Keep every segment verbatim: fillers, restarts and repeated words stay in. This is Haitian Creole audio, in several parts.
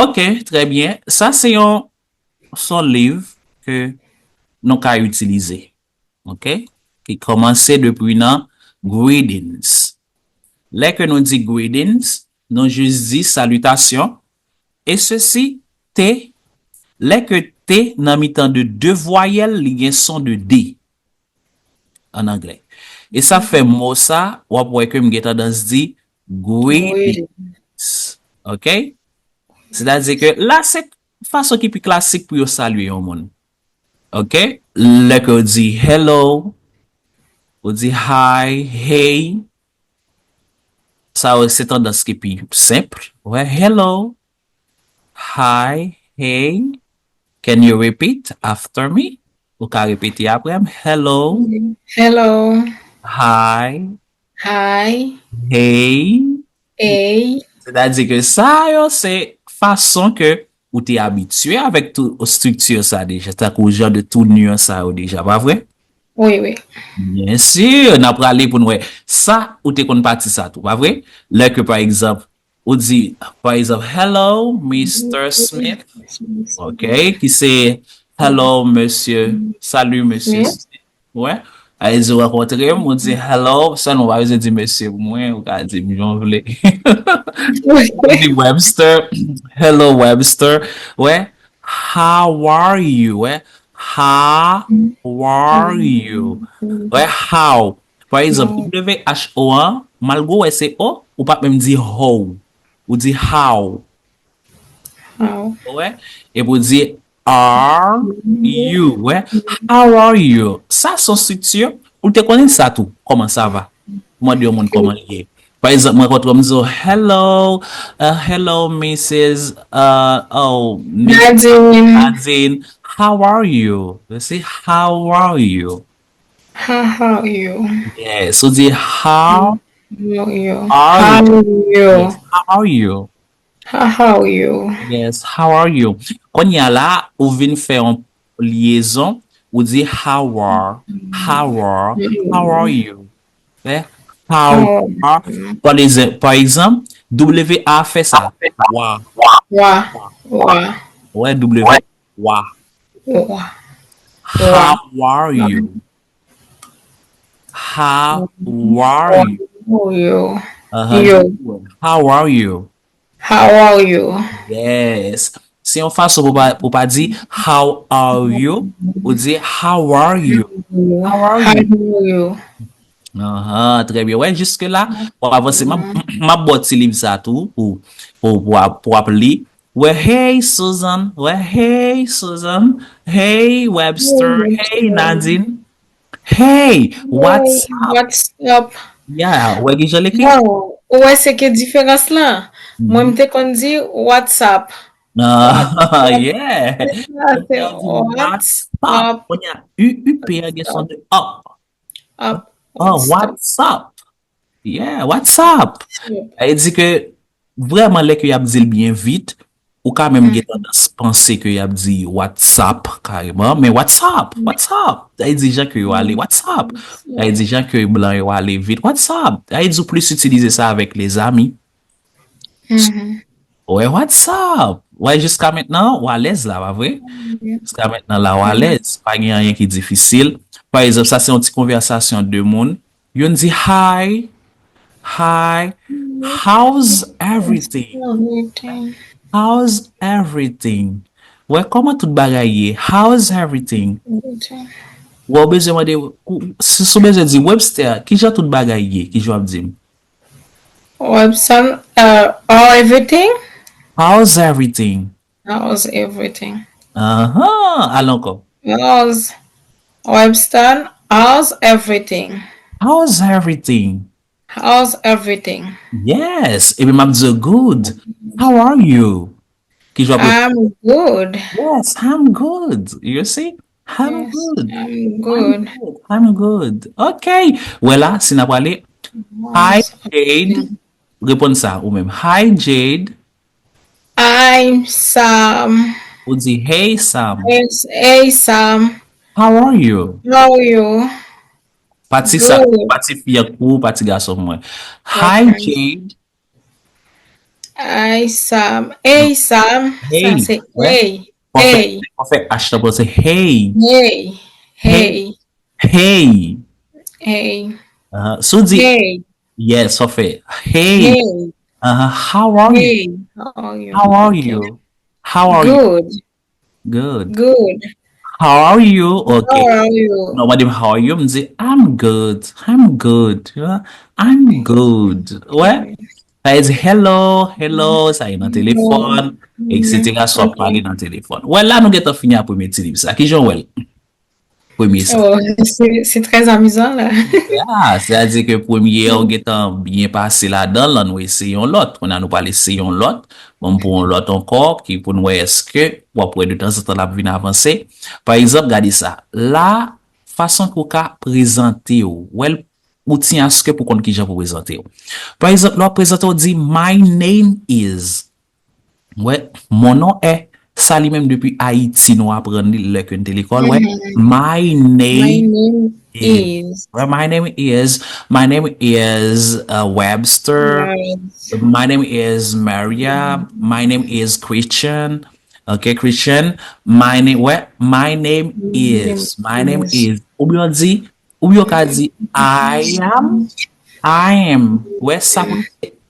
Ok, trè byen. Sa se yon, se yon liv ke nou ka itilize. Ok? Ki kòmanse depi nan greetings. Lè ke nou di greetings, nou jis di salutation. E sesi, T, lè ke T nan mitan de de vwayèl, li gen son de D an anglè. E sa fè mo sa, w ap wè ke m gen tandans di greetings. Ok? Sètadi ke la, se fason ki pi klasik pou yo salye yon moun. Ok? Lè ke w di hello, ou di hi, hey, sa yo se tandans ki pi senp. Wè, hello, hi, hey, can you repeat after me? Ou ka repete apre m. Hello, Hello. Hi, Hi. Hey. Hey. Sètadi ke sa yo se fason ke ou te abitye avèk tou estrikti sa deja, tankou jan de tounir sa yo deja, pa vre? Wi, wi. Byen si, n ap prale pou n wè sa ou te konn pati sa tou, pa vre? Lè ke, pa egzanp, ou di, pa egzanp, hello, Mister Smith, ok, ki se hello, monsieur, salut, monsieur Smith. Wè. Ay, di w rankontre m, ou di hello, sèlman w pa bezwen di mesye pou mwen, ou ka di m jan w vle. Ou di Webster, hello Webster, wè, how are you, wè, how are you, wè, how. Pa egzanp, W H O an, malgre w wè se O, ou p ap menm di how, ou di how. How. Wè, epi w di are you, wè, how are you? Sa se yon estrikti, ou te konnen sa tou, comment ça va? Ou mande yon moun kòman li ye. Pa egzanp, mwen kontre w, m di w, hello, uh, hello, Missus, uh, oh, Miss Nadine. Nadine, how are you? You see, how are you? How are you? Yes, ou di how How are you? Are you? Yes, how are you? Yes, how are you? Kounye a la, ou vin fè yon lyezon, ou di how are, how are, how are you? Eh? How are, pa egzanp, pa egzanp, W A fè sa. Wa. Wa. Wa. Wè, W, wa. Wa. How are you? How are you? How are you? Uh-huh. You. How are you? How are you? Yes. Se yon fason pou pa, pou pa di how are you, ou di how are you? How are you? How are you? Ahan, trè byen. Wè, jiske la, w ap avanse. M ap, m ap ba w ti liv sa tou pou, pou, pou, w ap, pou w ap li. Wè, hey, Susan. Wè, hey, Susan. Hey, Webster. Hey, Nadine. Hey, what's up? What's up? Yeah, wè ki jan l ekri? Bon, ou wè se ki diferans lan? Mwen, m te konn di what's up. Ah, yeah. Sa se what's up. Kounye a, U, U P a gen son de up. Up. Oh, what's up? Yeah, what's up? Sa vle di ke vrèman, lè ke y ap di l byen vit, ou ka menm gen tandans panse ke y ap di what's up kareman, men what's up? What's up? Sa vle di jan ke yo ale, what's up? Sa vle di jan ke blan yo ale vit, what's up? Sa vle di ou plis itilize sa avèk lezami. Wè, what's up? Wè, jiska mentnan, w alèz la, pa vre? Jiska mentnan la, w alèz. Pa gen anyen ki difisil. Pa egzanp, sa se yon ti konvèsasyon de moun. Youn di, hi, hi, how's everything? Everything. How's everything? Wè, kòman tout bagay ye? How's everything? Everything. Wè, w bezwen mande, si, si w bezwen di, Webster, kijan tout bagay ye? Kijan w ap di m? Webster, uh, how everything? How's everything? How's everything? Ahan, al ankò. How's, Webster, how's everything? How's everything? How's everything? Yes, epi m ap di good. How are you? Ki jan pou I'm good. Yes, I'm good. You see? I'm good. I'm good. I'm good. Ok. Wè la, si n ap pale. Hi, Jade. Reponn sa ou menm. Hi, Jade. Hi, Sam. Ou di, hey, Sam. Hey, Sam. How are you? How are you? Pati sa, pati fi an pou pati gason mwen. Hi, Jade. Hi, Sam. Hey, Sam. Sa Hey, se wè. hey. Fò fè, Hey. Fò fè H lan pou se hey. Hey. Hey. Hey. Hey. Hey. Uh, si w di Hey. Yes, fò fè hey. Hey. Uh, how are you? Hey. How are you? How are Okay. you? How are you? Good. Good. Good. How are you? How Okay. Are you? Non, mwen di how are you? Mwen di I'm good. I'm good. You know? I'm good. Wè? Sa vle di hello, hello, sa e nan telefòn, et cetera. Sa w ap pale nan telefòn. Wè, la nou gentan fini ak premye ti liv sa. Kijan w wè l? Premye sa. Oh, c'est c'est très amusant là. Ya, sètadi ke premye a ou gentan byen pase ladan l, ann nou eseye yon lòt. Kounye a nou pral eseye yon lòt. Bon, m pou yon lòt ankò, ki pou n wè èske w ap wè de tanzantan l ap vin avanse. Pa egzanp, gade sa. La, fason ke w ka prezante w. Wè l, ou ti aske pou konn kijan pou prezante w. Pa egzanp, lè w ap prezante w, di my name is. Wè, mon nom est. Sa li menm depi Ayiti nou aprann li lè ke n te lekòl. Wè, my My name name is. Is. Wè, my name is. My name is uh, Webster. Right. My name is Maria. My name is Christian. Okay, Christian. My name, wè, my name is. My name is. Oubyen w di, oubyen w ka di I am. I am. Wè, sa pou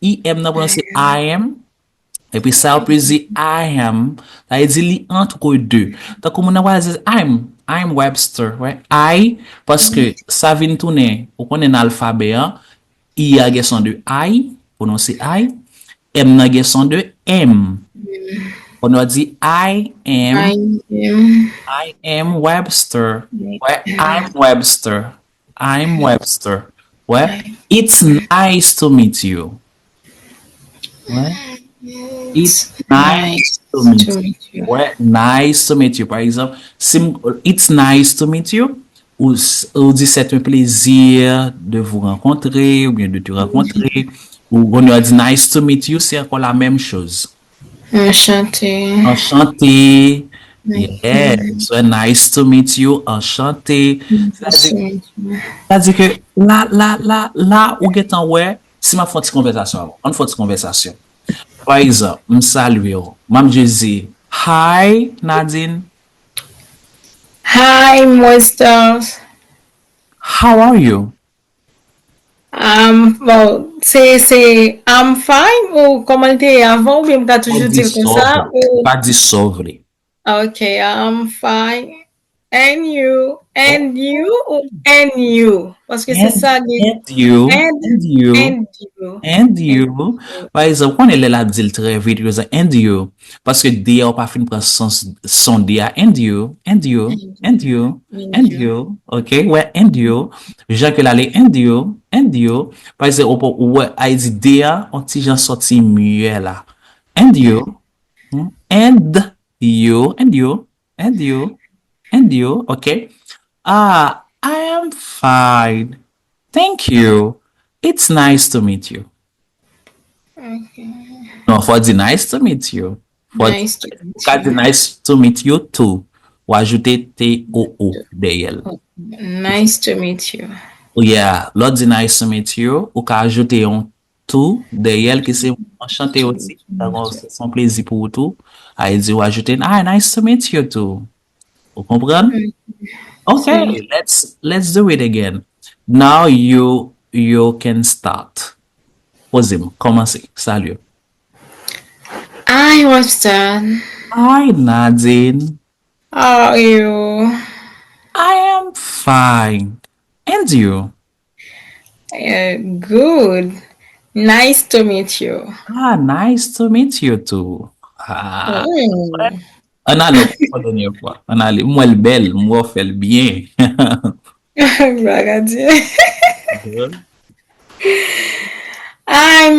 I M nan pwononse I am. Epi sa yo plis di I am, sa vle di li ant de. Tankou moun nan pral di I'm, I'm Webster, wè. I, paske sa vin tounen, ou konnen nan alfabè an, I a gen son de I, pwononse I, M nan gen son de M. Kounye a w di I am, I am. I am Webster. Wè, I'm Webster. I'm Webster. Wè, it's nice to meet you. Wè, it's nice to meet you. Wè, nice to meet you. Pa egzanp, si m, it's nice to meet you, ou, s- ou di c'est un plaisir de vous rencontrer, oubyen de te rencontrer. Ou kounye a w di nice to meet you, se ankò la menm choz. Enchanté. Enchanté. Yes. So, nice to meet you. Enchanté. Sètadi sètadi ke la, la, la, la, ou gentan wè, si m ap fè yon ti konvèsasyon avè w, ann fè yon ti konvèsasyon. Pa egzanp, m salye w, m ap jis di, hi, Nadine. Hi, Webster. How are you? Um, bon, se se I'm fine ou kòman l te ye avan oubyen m ka toujou di l konsa ou Pa di sa w vle. Ok, I'm fine. And you, and you ou and you? Paske se sa li And you, and and you, and you. and you. Pa egzanp, konnen lè l ap di l trè vit, yo di and you. Paske D a ou pa fin pran sans son D a. And you, and you, and you, and you. Ok, wè, and you. Jan ke l ale, and you, and you. Pa egzanp, ou, ou wè, ay di D a, on ti jan sòti myè la. And you, hmm? And you, and you, and you, and you, ok. Ah, I am fine. Thank you. It's nice to meet you. Ok. Non, fò di nice to meet you. Fò Nice to ou ka di nice to meet you too. Ou ajoute T O O dèyè l. Nice to meet you. Yeah, lè w di nice to meet you, ou ka ajoute yon too dèyè l ki se enchanté osi. Tankou se yon plezi pou ou tou. Ay di ou ajoute, ah, nice to meet you too. Ou konprann? Ok, let's let's do it again. Now you you can start. Poze m, kòmanse. Salye. Hi, Webster. Hi, Nadine. How are you? I am fine. And you? Uh, good. Nice to meet you. Ah, nice to meet you too. Ah. Mm. Ann ale yon dènye fwa. Ann ale. M wè l bèl, m wè w fè l byen. Gloire à Dieu. I'm